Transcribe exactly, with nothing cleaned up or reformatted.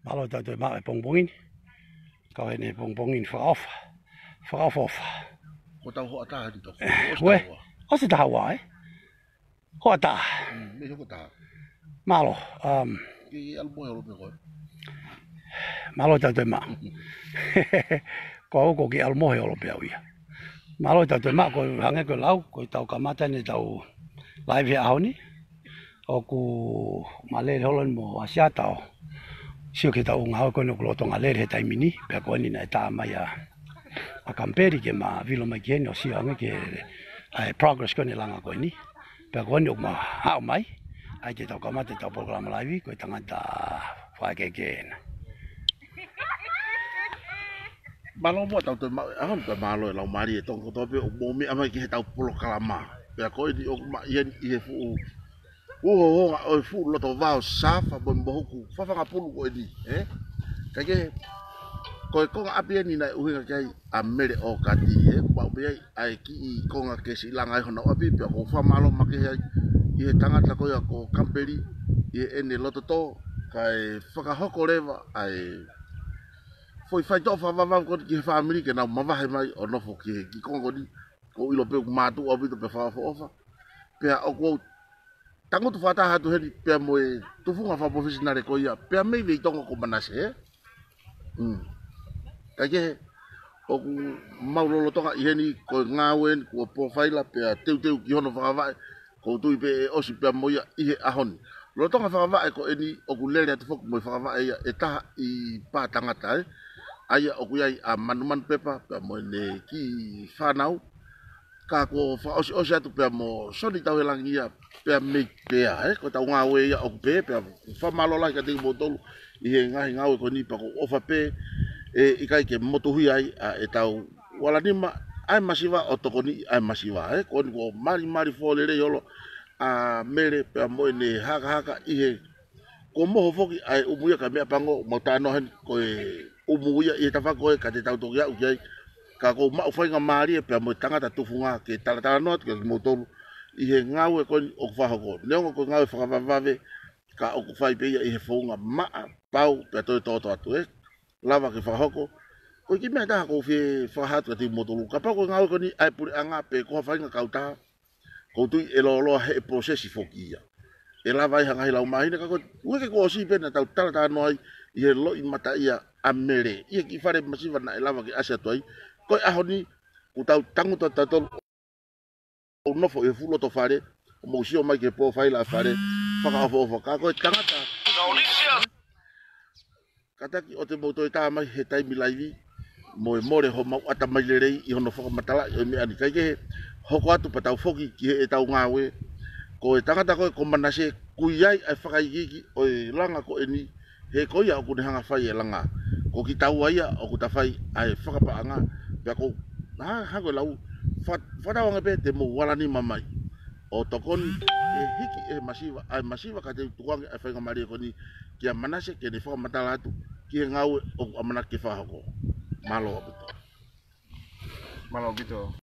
Mālō e tau toe maʻu e pongipongi ni. Kau heni he pongipongi ni fakaʻofa. Fakaʻofoʻofa. Ko tau hoʻataha ni toko. Ue, ʻosi taha ua, ē? Hoʻataha. Mm, mei hoʻataha. Mālō, um, Ki ʻAlumohe ʻo Lope koe. Mālō e tau toe maʻu. Ko au ko ki ʻAlumohe ʻo Lope au ia. Mālō e tau toe maʻu, ko e hangē ko e lau, ko e tau kamata eni e tau live he ʻaho ni. ʻOku mālele holo eni mo ʻAsia tau sio ki he tau ngāue ko eni ʻoku lolotonga lele he taimi ni, pea ko eni naʻe tā mai ʻa, ʻa Kampeli ke ma vilo mai ki heni ʻo sio ange ki he, ʻa e progress ko eni langa ko eni. Pea ko eni ʻoku ma haʻu mai, ʻai ke tau kamata e tau polokalama live, ko e tangata fakaekeeke ena. Mālō muʻa tau toe maʻu, ʻaho ni toe mālō e laumālie e Tonga kotoa pē ʻoku mou meʻa mai ki he tau polokalama. Pea ko eni ʻoku ma ʻi heni ʻi he fuʻu uho honga ʻo e fuʻu loto vao Safa mo e mohuku fafanga pulu ko eni, ē? Kae kehe, ko e konga ʻapi eni naʻe ʻuhinga ki ai ʻa Mele ʻOkati, ē? Kuo maʻu pē ai ʻa e kiʻi konga ke siʻi langa ai honau ʻapi, pea ʻoku ou fakamālō makehe ai ʻi he tangata ko ia ko Kampeli, ʻi heʻene loto tō, kae fakahoko leva ʻa e foʻi faitoʻo fakavavevave ko eni ki he fāmili ke nau mavahe mai ʻo nofo ki he kiʻi konga ko eni, ʻoku ou ʻilo pē ʻoku mātuʻa ʻaupito pea fakaʻofoʻofa. Pea ʻoku ou tangutu fakataha atu heni pea mo e tufunga fakapolofisinale ko ia, pea mei Veitongo ko Manase, ē? Mm. Kae kehe, ʻoku mau lolotonga ʻi heni ko e ngāue eni kuo polofaila pea teuteu ki hono fakavaʻe, ʻoku ou tui pē ʻe ʻosi pea mo ia ʻi he ʻaho ni. Lolotonga fakavaʻe ko eni ʻoku lele atu foki mo e fakavaʻe ia ʻe taha ʻi pā tangata, ē? ʻA ia ʻoku ʻi ai ʻa Manumanu Pepa pea mo ʻene kiʻi fānau. Ka kuo fakaʻosiʻosi atu pea mo Soni Tauhelangi ia pea mei Pea, ē, ko e tau ngāue ia ʻoku pehē, pea fakamālō lahi kiate kimoutolu ʻi he ngaahi ngāue ko eni pea ʻoku ou ʻofa pē ʻe ʻikai ke motuhia ai ʻa e tau vala nima ʻa e masiva ʻo tokoniʻi ʻa e masiva, ē, ko eni kuo malimali fōlelei holo ʻa Mele pea mo ʻene hakahaka ʻi he kuo moho foki ʻa e ʻumu ia ka meʻapango mau talanoa heni ko e ʻumu ia ʻi he tafaʻaki ko ē ka te tau toki aʻu ki ai. Ka ʻoku ou maʻu faingamālie pea mo e tangata tufunga ke talatalanoa atu kiate kimoutolu ʻi he ngāue ko eni ʻoku fakahoko. Neongo ko e ngāue fakavavevave ka ʻoku fai pē ia ʻi he founga maʻa, pau, pea toe tōtōatu, ē. Lava ke fakahoko. Ko e kiʻi meʻa ʻe taha ʻoku ou fie fakahā atu kiate kimoutolu. Kapau ko e ngāue ko eni ʻa e puleʻanga pe ko ha faʻahinga kautaha, ʻoku ou tui ʻe lōloa he ʻe process foki ia. ʻE lava ai ha ngaahi lau māhina ka ko e uike kuo ʻosi pē naʻa tau talatalanoa ai ʻi he loʻimata ia ʻa Mele. ʻI he kiʻi fale masiva naʻe lava ke ʻasi atu ai. Ko e ʻaho ni, kuo tau tangutu atu tautolu ʻo nofo ʻi he fuʻu loto fale, ʻo mou sio mai ki he polofaila ʻa e fale, fakaʻofoʻofa ka ko e tangata. Kātaki ʻoua te mou toe tā mai he taimi laivi, mo e mole homau ʻatamai lelei ʻi hono fakamatalaʻi ʻo e meʻa ni kae kehe, hoko atu pea tau foki ki heʻetau ngāue. Ko e tangata ko ē ko Manase, ʻoku ʻi ai ʻa e fakaikiiki ʻo e langa ko eni, he ko ia ʻoku ne hanga fai e langa. Ko kitaua ia ʻoku ta fai ʻa e fakapaʻanga, pea ʻoku, ha, ha ko e lau, fa-, fakatauange pē te mou vala nima mai ʻo tokoni, ʻe hiki ʻe he masiva, ʻa e masiva ka te u tukuange ʻa e faingamālie ko eni kia Manase ke ne fakamatala atu ki he ngāue ʻoku ʻamanaki ke fakahoko. Mālō ʻaupito. Mālō ʻaupito.